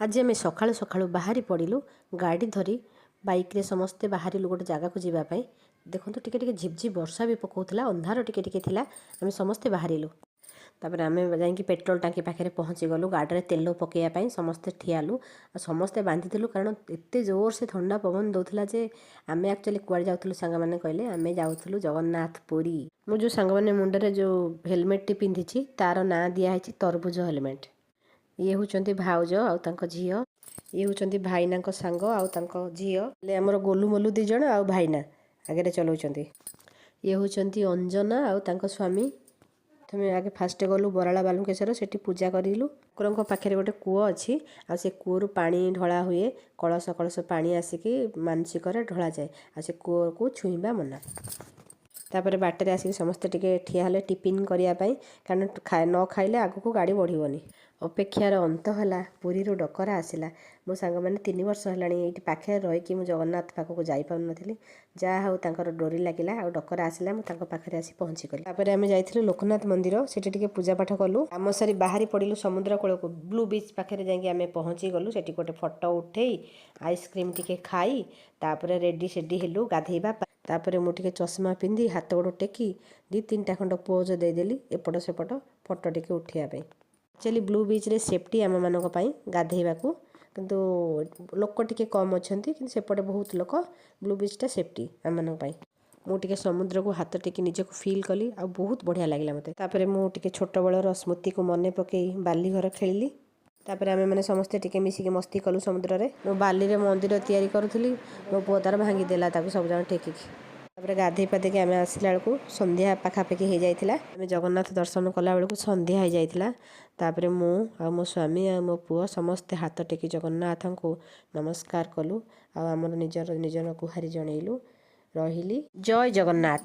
ଆଜି ଆମେ ସକାଳୁ ସକାଳୁ ବାହାରି ପଡ଼ିଲୁ ଗାଡ଼ି ଧରି। ବାଇକ୍ରେ ସମସ୍ତେ ବାହାରିଲୁ ଗୋଟେ ଜାଗାକୁ ଯିବା ପାଇଁ। ଦେଖନ୍ତୁ, ଟିକେ ଟିକେ ଝିପଝିପ ବର୍ଷା ବି ପକାଉଥିଲା, ଅନ୍ଧାର ଟିକେ ଟିକେ ଥିଲା। ଆମେ ସମସ୍ତେ ବାହାରିଲୁ। ତାପରେ ଆମେ ଯାଇକି ପେଟ୍ରୋଲ ଟାଙ୍କି ପାଖରେ ପହଞ୍ଚିଗଲୁ। ଗାଡ଼ିରେ ତେଲ ପକାଇବା ପାଇଁ ସମସ୍ତେ ଠିଆ ହେଲୁ ଆଉ ସମସ୍ତେ ବାନ୍ଧିଥିଲୁ, କାରଣ ଏତେ ଜୋର ସେ ଥଣ୍ଡା ପବନ ଦେଉଥିଲା ଯେ ଆମେ ଆକ୍ଚୁଆଲି କୁଆଡ଼େ ଯାଉଥିଲୁ ସାଙ୍ଗମାନେ କହିଲେ? ଆମେ ଯାଉଥିଲୁ ଜଗନ୍ନାଥ ପୁରୀ। ମୁଁ ଯେଉଁ ସାଙ୍ଗମାନେ ମୁଣ୍ଡରେ ଯେଉଁ ହେଲମେଟ୍ଟି ପିନ୍ଧିଛି, ତାର ନାଁ ଦିଆହେଇଛି ତରଭୁଜ ହେଲମେଟ୍। ଇଏ ହେଉଛନ୍ତି ଭାଉଜ ଆଉ ତାଙ୍କ ଝିଅ। ଇଏ ହେଉଛନ୍ତି ଭାଇନାଙ୍କ ସାଙ୍ଗ ଆଉ ତାଙ୍କ ଝିଅ। ହେଲେ ଆମର ଗୋଲୁ ମୋଲୁ ଦୁଇ ଜଣ ଆଉ ଭାଇନା ଆଗରେ ଚଲାଉଛନ୍ତି। ଇଏ ହେଉଛନ୍ତି ଅଞ୍ଜନା ଆଉ ତାଙ୍କ ସ୍ୱାମୀ। ପ୍ରଥମେ ଆଗେ ଫାଷ୍ଟ ଗଲୁ ବରାଳା ବାଲୁଙ୍କେଶ୍ୱର, ସେଠି ପୂଜା କରିଲୁ। ଠାକୁରଙ୍କ ପାଖରେ ଗୋଟେ କୂଅ ଅଛି ଆଉ ସେ କୂଅରୁ ପାଣି ଢଳା ହୁଏ। କଳସ କଳସ ପାଣି ଆସିକି ମାନସିକରେ ଢଳାଯାଏ ଆଉ ସେ କୂଅକୁ ଛୁଇଁବା ମନା। ତାପରେ ବାଟରେ ଆସିକି ସମସ୍ତେ ଟିକେ ଠିଆ ହେଲେ ଟିଫିନ୍ କରିବା ପାଇଁ, କାରଣ ନ ଖାଇଲେ ଆଗକୁ ଗାଡ଼ି ବଢ଼ିବନି। ଅପେକ୍ଷାର ଅନ୍ତ ହେଲା, ପୁରୀରୁ ଡକରା ଆସିଲା। ମୋ ସାଙ୍ଗମାନେ, 3 ବର୍ଷ ହେଲାଣି ଏଇଠି ପାଖରେ ରହିକି ମୁଁ ଜଗନ୍ନାଥ ପାଖକୁ ଯାଇପାରୁନଥିଲି। ଯାହା ହଉ, ତାଙ୍କର ଡୋରି ଲାଗିଲା ଆଉ ଡକରା ଆସିଲା, ମୁଁ ତାଙ୍କ ପାଖରେ ଆସି ପହଞ୍ଚିଗଲି। ତାପରେ ଆମେ ଯାଇଥିଲୁ ଲୋକନାଥ ମନ୍ଦିର, ସେଠି ଟିକେ ପୂଜା ପାଠ କଲୁ। କାମ ସାରି ବାହାରି ପଡ଼ିଲୁ ସମୁଦ୍ର କୂଳକୁ। ବ୍ଲୁ ବିଚ୍ ପାଖରେ ଯାଇକି ଆମେ ପହଞ୍ଚି ଗଲୁ। ସେଠି ଗୋଟେ ଫଟୋ ଉଠେଇ, ଆଇସ୍କ୍ରିମ୍ ଟିକେ ଖାଇ, ତାପରେ ରେଡ଼ି ସେଡ଼ି ହେଲୁ ଗାଧେଇବା ପାଇଁ। ତାପରେ ମୁଁ ଟିକେ ଚଷମା ପିନ୍ଧି, ହାତ ଗୋଡ଼ ଟେକି, ଦୁଇ ତିନିଟା ଖଣ୍ଡ ପୋଜ୍ ଦେଇଦେଲି ଏପଟ ସେପଟ ଫଟୋ ଟିକେ ଉଠେଇବା ପାଇଁ। ଆକ୍ଚୁଆଲି ବ୍ଲୁ ବିଚ୍ରେ ସେଫ୍ଟି ଆମମାନଙ୍କ ପାଇଁ ଗାଧେଇବାକୁ, କିନ୍ତୁ ଲୋକ ଟିକେ କମ୍ ଅଛନ୍ତି, କିନ୍ତୁ ସେପଟେ ବହୁତ ଲୋକ। ବ୍ଲୁ ବିଚ୍ଟା ସେଫ୍ଟି ଆମମାନଙ୍କ ପାଇଁ। ମୁଁ ଟିକେ ସମୁଦ୍ରକୁ ହାତ ଟେକି ନିଜକୁ ଫିଲ୍ କଲି ଆଉ ବହୁତ ବଢ଼ିଆ ଲାଗିଲା ମୋତେ। ତାପରେ ମୁଁ ଟିକେ ଛୋଟବେଳର ସ୍ମୃତିକୁ ମନେ ପକେଇ ବାଲି ଘର ଖେଳିଲି। ତାପରେ ଆମେମାନେ ସମସ୍ତେ ଟିକେ ମିଶିକି ମସ୍ତି କଲୁ ସମୁଦ୍ରରେ। ମୁଁ ବାଲିରେ ମନ୍ଦିର ତିଆରି କରୁଥିଲି, ମୋ ପୁଅ ତାର ଭାଙ୍ଗିଦେଲା ତାକୁ ସବୁ ଯାକ ଟେକିକି। ତାପରେ ଗାଧେଇ ପାଧେଇକି ଆମେ ଆସିଲା ବେଳକୁ ସନ୍ଧ୍ୟା ପାଖାପାଖି ହେଇଯାଇଥିଲା। ଆମେ ଜଗନ୍ନାଥ ଦର୍ଶନ କଲା ବେଳକୁ ସନ୍ଧ୍ୟା ହେଇଯାଇଥିଲା। ତାପରେ ମୁଁ ଆଉ ମୋ ସ୍ୱାମୀ ଆଉ ମୋ ପୁଅ ସମସ୍ତେ ହାତ ଟେକି ଜଗନ୍ନାଥଙ୍କୁ ନମସ୍କାର କଲୁ ଆଉ ଆମର ନିଜର ନିଜର ଗୁହାରି ଜଣେଇଲୁ। ରହିଲି, ଜୟ ଜଗନ୍ନାଥ।